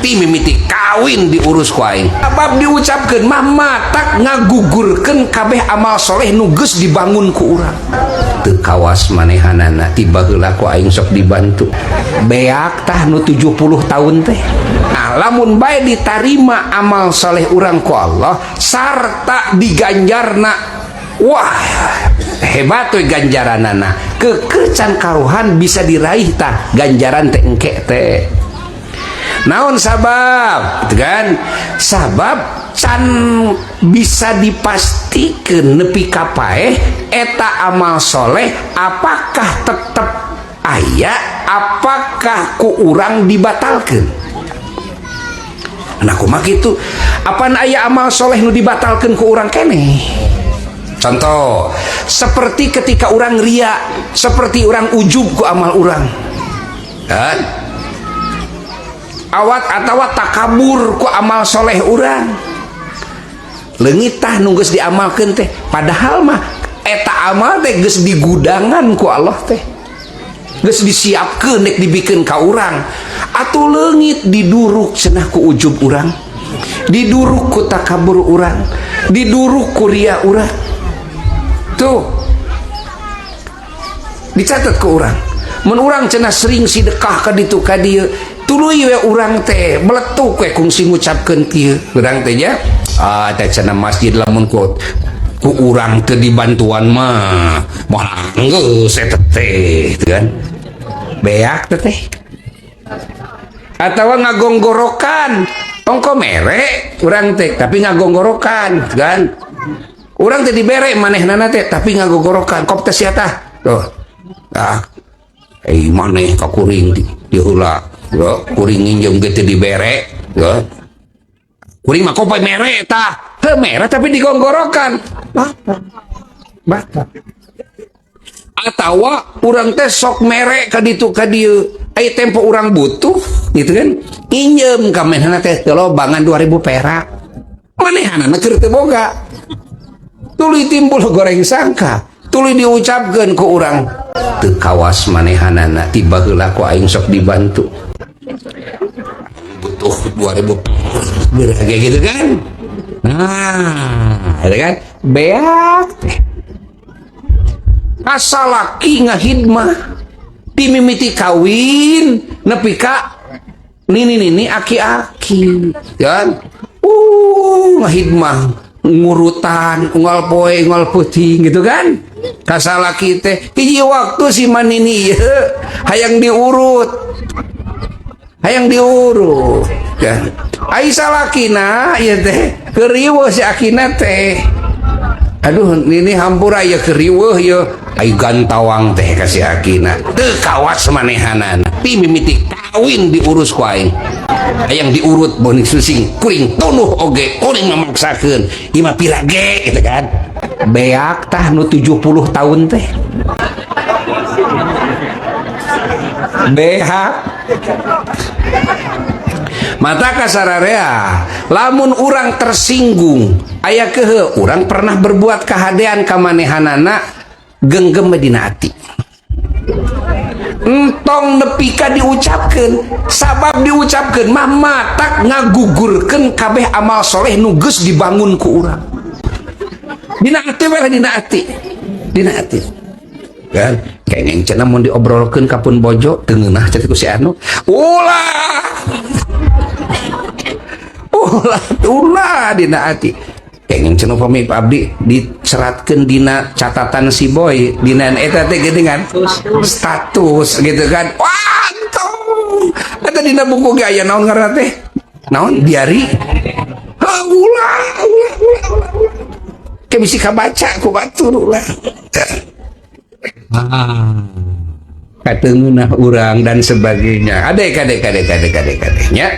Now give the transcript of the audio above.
Ti mimiti kawin diurus ku aing. Sabab diucapkeun mah matak ngagugurkeun kabeh amal soleh nu geus dibangun ku urang. Teu kawas manehanana ti baheula ku aing sok dibantu. Beak tah nu 70 tahun teh. Nah, lamun bae ditarima amal soleh urang ku Allah sarta diganjarna, wah hebat we ganjaranana. Kekecan karuhan bisa diraih tah ganjaran teh engke teh. Naon sabab? Gitu kan? Sabab can bisa dipastikan nepi ka paeh eta amal soleh apakah tetep aya, apakah ku urang dibatalkan. Nah, kumaha kitu? Apan aya amal soleh nu dibatalkan ku urang keneh? Contoh, seperti ketika orang ria, seperti orang ujub ku amal urang. Kan? Awat atawa takabur ku amal soleh urang. Leungit tah nu geus diamalkeun teh, padahal mah eta amal teh geus digudangan ku Allah teh. Geus disiapkeun nek dibikeun ka urang. Atuh leungit diduruk cenah ku ujub urang. Diduruk ku takabur urang, diduruk ku ria urang. Tuh. Dicatat ke urang. Mun urang cenah sering sedekah ka ditu ka dieu, tuluy we urang teh meletuk we kungsi ngucapkeun kieu. Urang teh nya, ah teh cenah masjid lamun ku ku urang teu dibantuan mah moal geus eta teh, gitu kan. Beak teh teh. Atawa ngagonggorokan, ongko mere urang teh tapi ngagonggorokan, gitu kan. Urang teh dibere manehnana teh tapi ngagonggorokan, kop teh sia tah. Tuh. Ah, eh maneh ka kuring di heula. Yo, kuring nginjem ge teu dibere, yo. Kuring mah kopai mere tah. Heuh mere tapi digonggorokan. Batal. Batal. Atawa urang teh sok mere ka ditu ka dieu. Ai tempo urang butuh gitu kan. Nginjem ka manehna teh teu loba ngan 2000 perak. Manehanana keur teu boga. Tuluy timbul goreng sangka, tuluy diucapkeun ku urang teu kawas manehanana ti baheula ku aing sok dibantu. Butuh 2000 kayak gitu kan. Nah, itu kan beak teh. Kasalaki ngahidmah ti mimiti kawin nepi ka nini nini aki-aki kan. Ngahidmah ngurutan unggal poe unggal peuting gitu kan. Kasalaki teh hiji waktu si manini ieu hayang diurut, hayang diurut kan. Ai salakina ieu teh keur riweuh si akina teh, aduh nini hampura ya keur riweuh ye. Ai gantawang teh ka si akina, teu kawas manehanana ti mimiti kawin diurus ku aing, hayang diurut boning susing kuring tunuh oge kuring memaksakeun ieu mah pira ge gitu kan. Beak tah nu 70 tahun teh. Beak mata kasararea lamun urang tersinggung aya kehe urang pernah berbuat kahadean ka manehanana, genggem we dina ati, entong nepi ka diucapkeun. Sabab diucapkeun mah matak ngagugurkeun kabeh amal soleh nu geus dibangun ku urang. Dina ati we lah, dina ati, dina ati kan. Kengeng cenah mun diobrolkeun ka pun bojo teu ngeunah cenah ku si anu, ulah ulah ulah dina ati. Kengeng cenah upami abdi diseratkeun dina catatan si boy dina eta teh geuningan status gitu kan. Wah entong eta dina buku ge aya naon ngaranna teh, naon, diari. Ha, ulah ulah ulah ulah ulah ke bisi kabaca ku batur, ulah. Ah, kateungeunah urang dan sebagainya. Adek adek adek adek adek adek nya.